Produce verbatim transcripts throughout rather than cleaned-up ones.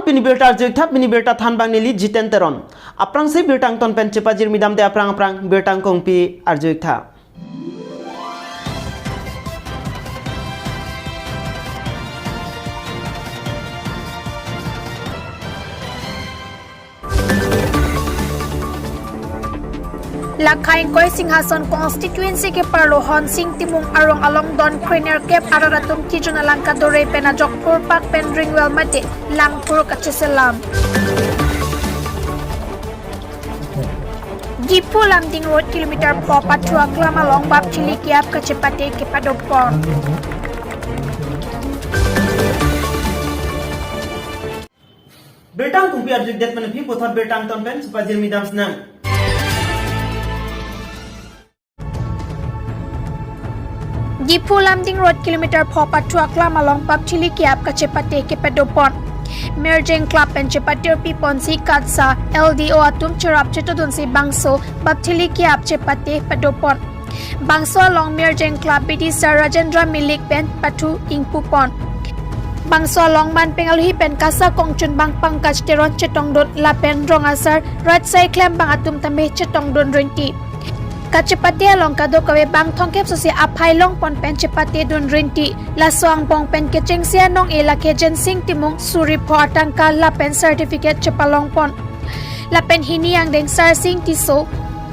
Pini birta arju-ik tha, pini birta thanbang neli Jiten Teron. Aphrangsi birta angton pen chepajirmi damde aphrang aphrang birta angkongpi arju-ik tha. Lakha ingkoi Singhason constituency keparlo Honsing Timung arong along don krenerkep arat atum kejun alang kadore pen ajok phurpak pen ringwel mate langphur kacheselam. Diphu Lumding Road kilometer pho pathu aklam along bap thili ke-ap kachepate kepadopon. Birta angkongpi arju-ik det pen aphi puthot birta angton pen chepajirmi dam sinang. Diphu Lumding Road kilometer pho pathu aklam along bap thili ke-ap kachepate kepadopon. Mirjeng Club pen chepatirpi ponsi KATSA L D O atum cherap chetodunsi bangso bap thili ke-ap chepate padopon. Bangso along Mirjeng Club bidisar Rajendra Milik pen pathu ingpupon. Bangso along manpeng alohi pen KASA kongchunbang Pankaj Teron chetongdun lapen rong asar rat sai klembang atum tame chetongdun rinti. Kachepate along kadokave bang thomkep sosi aphai longpon pen chepatedun rinti. Laso angbong pen kechengsi anong-e lake Jensing Timung suri pho atangka lapen certificate chepalongpon. Lapen hini angdeng Sarsing Tisso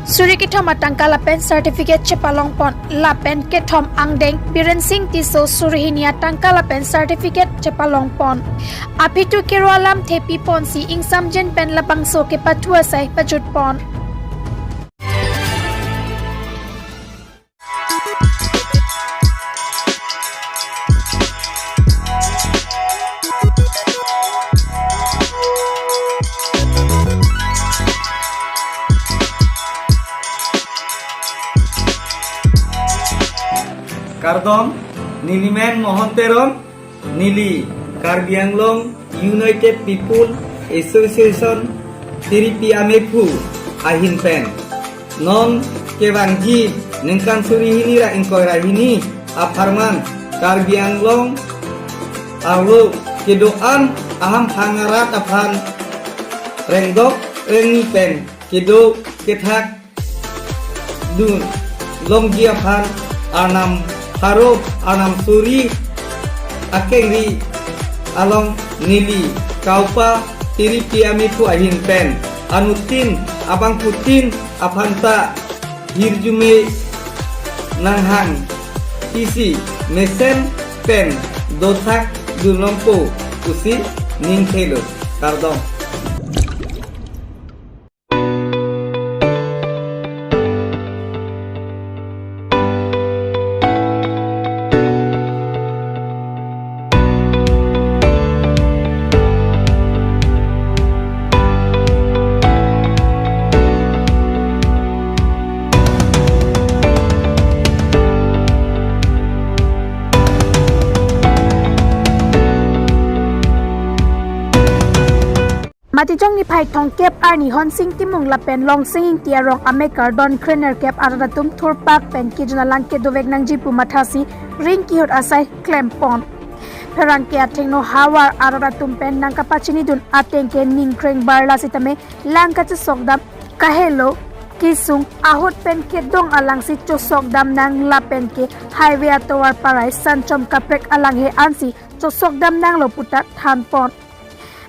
suri kethom atangka lapen certificate chepalongpon. Lapen kethom angdeng Biren Sing Tisso suri hini atangka lapen certificate chepalongpon. Aphi tu kero alamthe piponsi ingsamjin pen labangso kepathu asai pajutpon. Kardom, neli men Mohon Teron, neli Karbi Anglong United People Association Tiripi Amephu ahin pen. Non kevangji ningkan suri hini ra ingkoi ra hini apharman Karbi Anglong arlo kedo-an ahamphang arat aphan rengdok rengni pen kedo kethak dun longji aphan Arnam pharo Arnam suri akengri along neli kaupa Tiripi Amephu ahin pen anuttin abangphutin aphanta hirjume nanghang isi mesen pen dothak dunlongpo pusi ning thelo. Kardom. Matijong niphai thomkep arni Honsing Timung lapen Longsing Ingti arong amekar don krenerkep arat atum thurpak pen kejun alang kedovek nangji pu mathasi ring kihut asai klempon. Pherangke athengno havar arat atum pen nangkapachinidun ateng ke ningkreng barla sitame lang kachesokdam kahelo kesung ahut pen kedong alangsi chosokdam nang lapen ke highway atovar parai sanchom kaprek alanghe ansi chosokdam nanglo puta thanpon.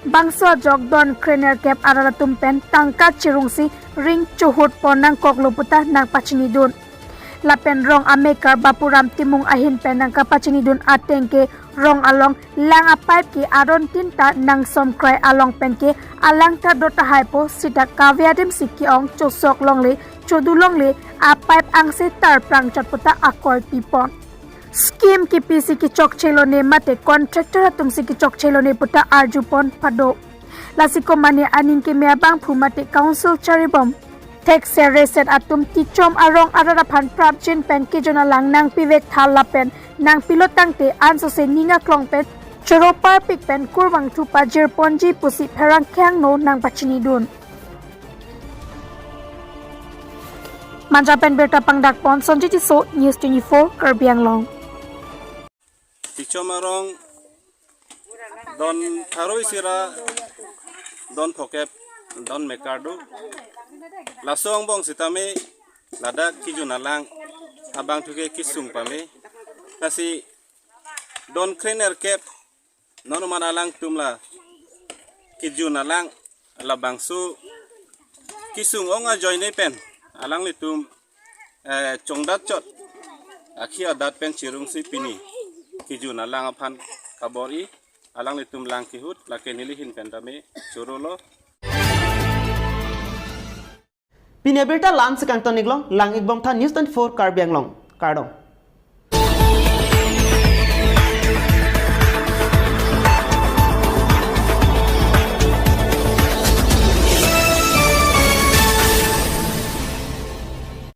Bangso ajok don krenerkep arat atum pen tangka chirungsi ring chohutpon nangkoklo puta nangpachinidun. Lapen rong amekar Bapuram Timung ahin pen nangkapachinidun ateng ke rong along lang apipe ke aron tinta nangsomkrai along pen ke alangta dot ahaipo sita kave adimsi ke-ong chosok longle chodu longle apipe angse tar prangchot puta akoi pipon. Scheme kepisi kechokche lone mate contractor atumsi kechokche lone puta arjupon pado. Lasi komane aning keme abangphu mate council charibom thekser reset atum tichom arong arat aphan prapjin pen kejun alang nangpivek tha lapen nangpilo tangte ansose ning aklong pen choro parpik pen kurvangthu pajirponji pusi pherangke angno nangpachinidun. Manja pen birta pangdakpon Sonjit Tisso, News twenty-four, Karbi Anglong. Tichom arong don tharo isi ra Don phokep, don mekar do. Laso angbong sitame ladak kejun alang abang thuke kesung pame. Lasi don kre-nerkep non oman alangtum la kejun alang labangso kesung ong ajoine pen alanglitum eh, chongdat chot akhi adat pen chirungsi pini kejun alang aphan kabor-i, alanglitum lang kehut lake neli ahin pen tame choro lo. Pini abirta la-ansi kangton-iklo, lang-ikbomtha News twenty-four Karbi Anglong. Kardom.